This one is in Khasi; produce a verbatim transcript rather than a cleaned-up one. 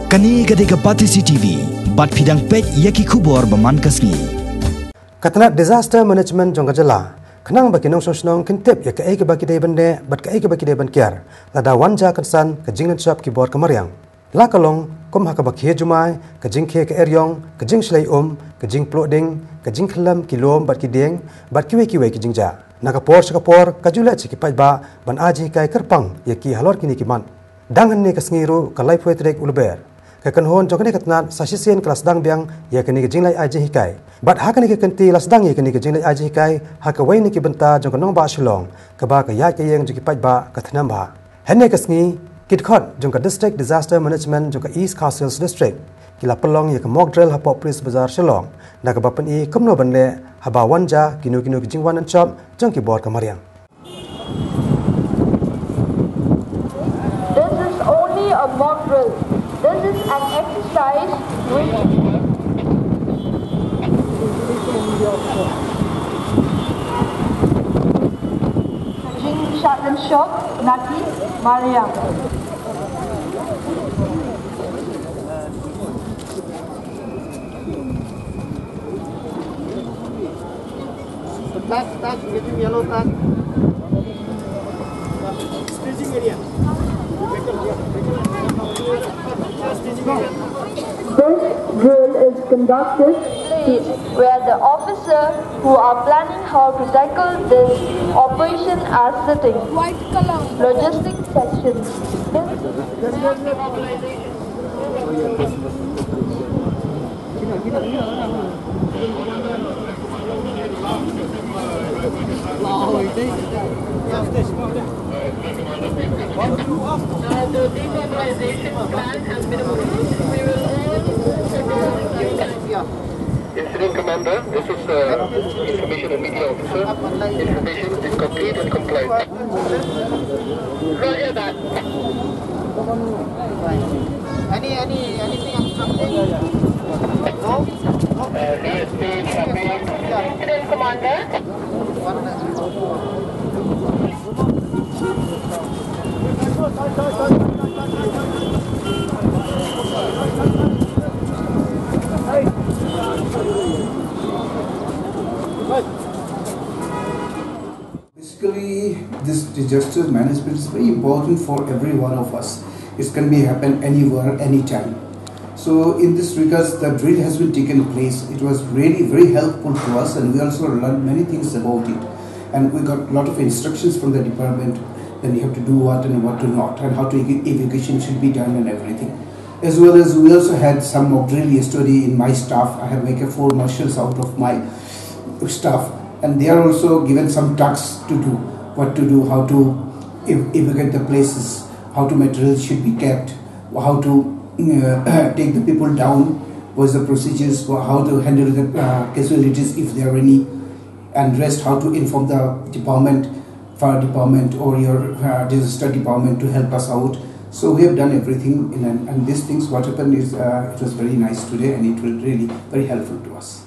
Kane ka dei ka Batesi T V, bad phi dang peit ïa ki khubor ba man ka sngi. Ka tnat Disaster Management jong ka jylla khnang ba ki nongshong shnong kin tip ïa kaei kaba ki dei ban leh bad kaei kaba ki dei ban kiar lada wan jia kynsan ka jinglynshop ki bor ka mariang. La ka long kum ha kaba khie jumai, ka jingkhie ka eriong, ka jingshlei um, ka jingpluh ding, ka jingkhyllem ki lum bad ki dieng bad kiwei kiwei ki jingjia. Na ka por sha ka por ka ju leit sha ki paidbah ban ai jinghikai kyrpang ïa ki halor kine ki mat. Dang hynne ka sngi ruh, ka laiphew tarik u Lber, ka kynhun jong kane ka tnat sa shisien ka la sdang biang ïa kane ka jingleit ai jinghikai. Bad ha kane ka kynti la sdang ïa kane ka jingleit ai jinghikai ha kawei na ki bynta jong ka nongbah Shillong kaba ka ïaid ka ïeng jong ki paidbah ka thnam bha. Hynne ka sngi, ki dkhot jong ka District Disaster Management jong ka East Khasi Hills District ki la pynlong ïa ka mock drill hapoh Police Bazar Shillong, da kaba pyni kumno ban leh haba wan jia kino kino ki jingwan lynshop jong ki bor ka mariang. This is only a mock drill. This is an exercise which Jingshad lynshop na ki mariang. Black tag, getting yellow tag. Staging area. This drill is conducted to where the officer who are planning how to tackle this operation are sitting. Logistic section. Incident Commander, this is uh, Information and Media Officer. Information is complete and compliant. Roger that. Any, any, anything obstructing? No? No? Uh, D S P, Incident Commander. Basically, this disaster management is very important for every one of us. It can be happen anywhere, anytime. So in this regards, the drill has been taken place. It was really very helpful to us, and we also learned many things about it. And we got a lot of instructions from the department, then you have to do what and what to not, and how to evacuation should be done and everything. As well as we also had some mock drill yesterday in my staff. I have make a four marshals out of my staff, and they are also given some tasks to do, what to do, how to ev- evacuate the places, how to materials should be kept, how to uh, take the people down, what's the procedures, how to handle the uh, casualties if there are any, and rest how to inform the department, fire department or your uh, disaster department to help us out. So we have done everything, in an, and these things, what happened is uh, it was very nice today, and it was really very helpful to us.